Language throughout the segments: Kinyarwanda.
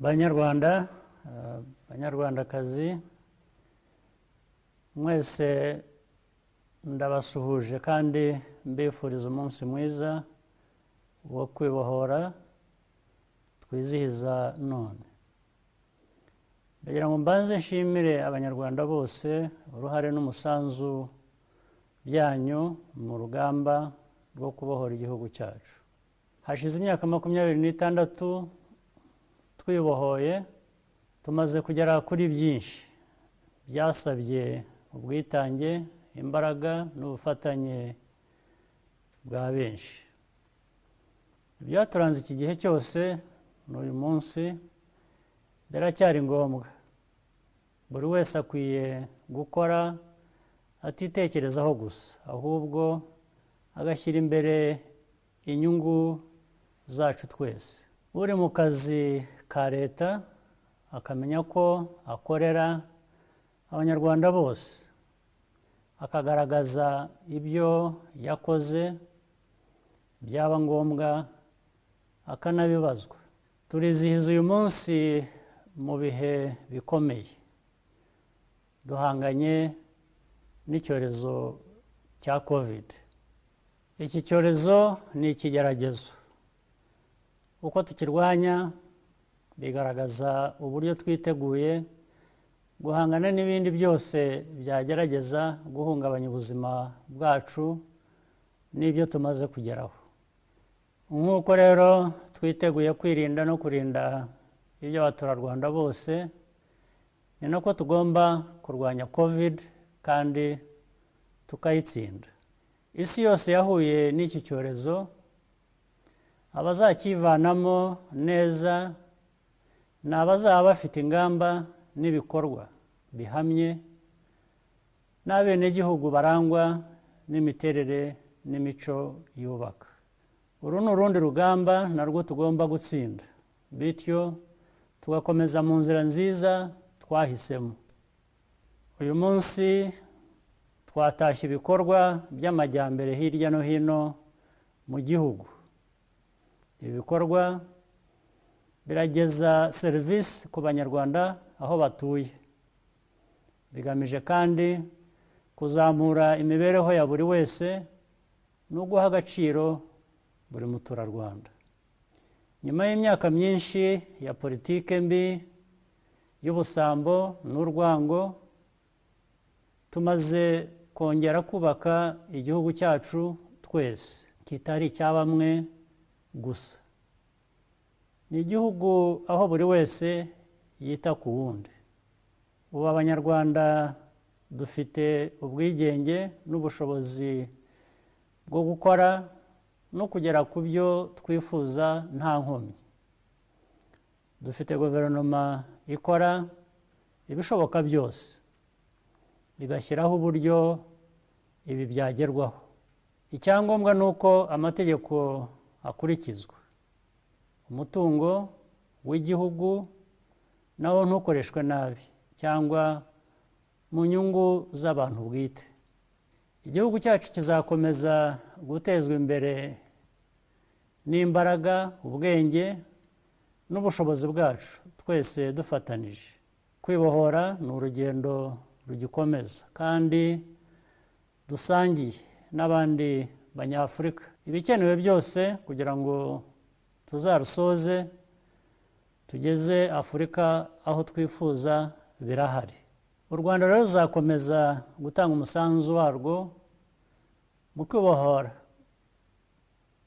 Banyarwanda, banyarwandakazi mwese, ndabasuhuje kandi mbifuriza umunsi mwiza wo Kwibohora twizihiza none. Ndagira ngo mbanze nshimire Abanyarwanda bose uruhare n'umusanzu byanyu mu rugamba rwo kubohora igihugu cyacu. Hashize imyaka 26 twibohoye. Tumaze kugera kuri byinshi byasabye ubwitange, imbaraga n'ubufatanye bwa benshi. Ibyaturanze iki gihe cyose n'uyu munsi biracyari ngombwa. Buri wese akwiye gukora atitekerezaho gusa, ahubwo agashyira imbere inyungu zacu twese. Uri mu kazi ka leta akamenya ko akorera Abanyarwanda bose, akagaragaza ibyo yakoze, byaba ngombwa akanabibazwa. Turizihiza uyu munsi mu bihe bikomeye, duhanganye n'icyorezo cya Covid. Iki cyorezo ni ikigeragezo. Uko tukirwanya bigaragaza uburyo twiteguye guhangana n'ibindi byose byagerageza guhungabanya ubuzima bwacu n'ibyo tumaze kugeraho. Nk'uko rero twiteguye kwirinda no kurinda iby'abaturarwanda bose, ni nako tugomba kurwanya Covid kandi tukayitsinda. Isi yose yahuye n'iki cyorezo. Abazakivanamo neza ni abazaba bafite ingamba n'ibikorwa bihamye n'abenegihugu barangwa n'imiterere n'imico yubaka. Uru ni urundi rugamba narwo tugomba gutsinda, bityo tugakomeza mu nzira nziza twahisemo. Uyu munsi twatashye ibikorwa by'amajyambere hirya no hino mu gihugu. Ibi bikorwa birageza serivisi ku Banyarwanda aho batuye, bigamije kandi kuzamura imibereho ya buri wese no guha agaciro buri muturarwanda. Nyuma y'imyaka myinshi ya politike mbi y'ubusambo n'urwango, tumaze kongera kubaka igihugu cyacu twese, kitari icya bamwe gusa. Ni igihugu aho buri wese yita ku wundi. Ubu Abanyarwanda dufite ubwigenge n'ubushobozi bwo gukora no kugera ku byo twifuza nta nkomyi. Dufite guverinoma ikora ibishoboka byose igashyiraho uburyo ibi byagerwaho. Icyangombwa ni uko amategeko akurikizwa, umutungo w'igihugu nawo ntukoreshwe nabi cyangwa mu nyungu z'abantu bwite. Igihugu cyacu kizakomeza gutezwa imbere n'imbaraga, ubwenge n'ubushobozi bwacu twese dufatanije. Kwibohora ni urugendo rugikomeza kandi dusangiye n'abandi Banyafurika. Ibikenewe byose kugira ngo tuzarusoze tugeze Afurika aho twifuza birahari. U Rwanda rero ruzakomeza gutanga umusanzu warwo mu kwibohora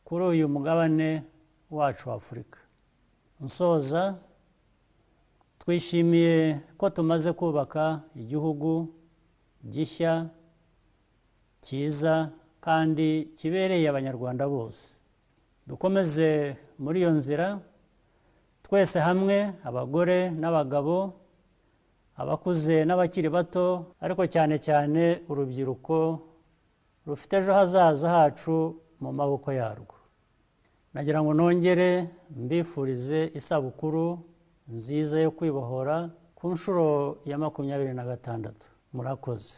kuri uyu mugabane wacu wa Afurika. Nsoza, twishimiye ko tumaze kubaka igihugu gishya, cyiza kandi kibereye Abanyarwanda bose. Dukomeze muri iyo nzira twese hamwe, abagore n'abagabo, abakuze n'abakiri bato, ariko cyane cyane urubyiruko rufite ejo hazaza hacu mu maboko yarwo. Nagira ngo nongere mbifurize isabukuru nziza yo Kwibohora ku nshuro ya 26. Murakoze.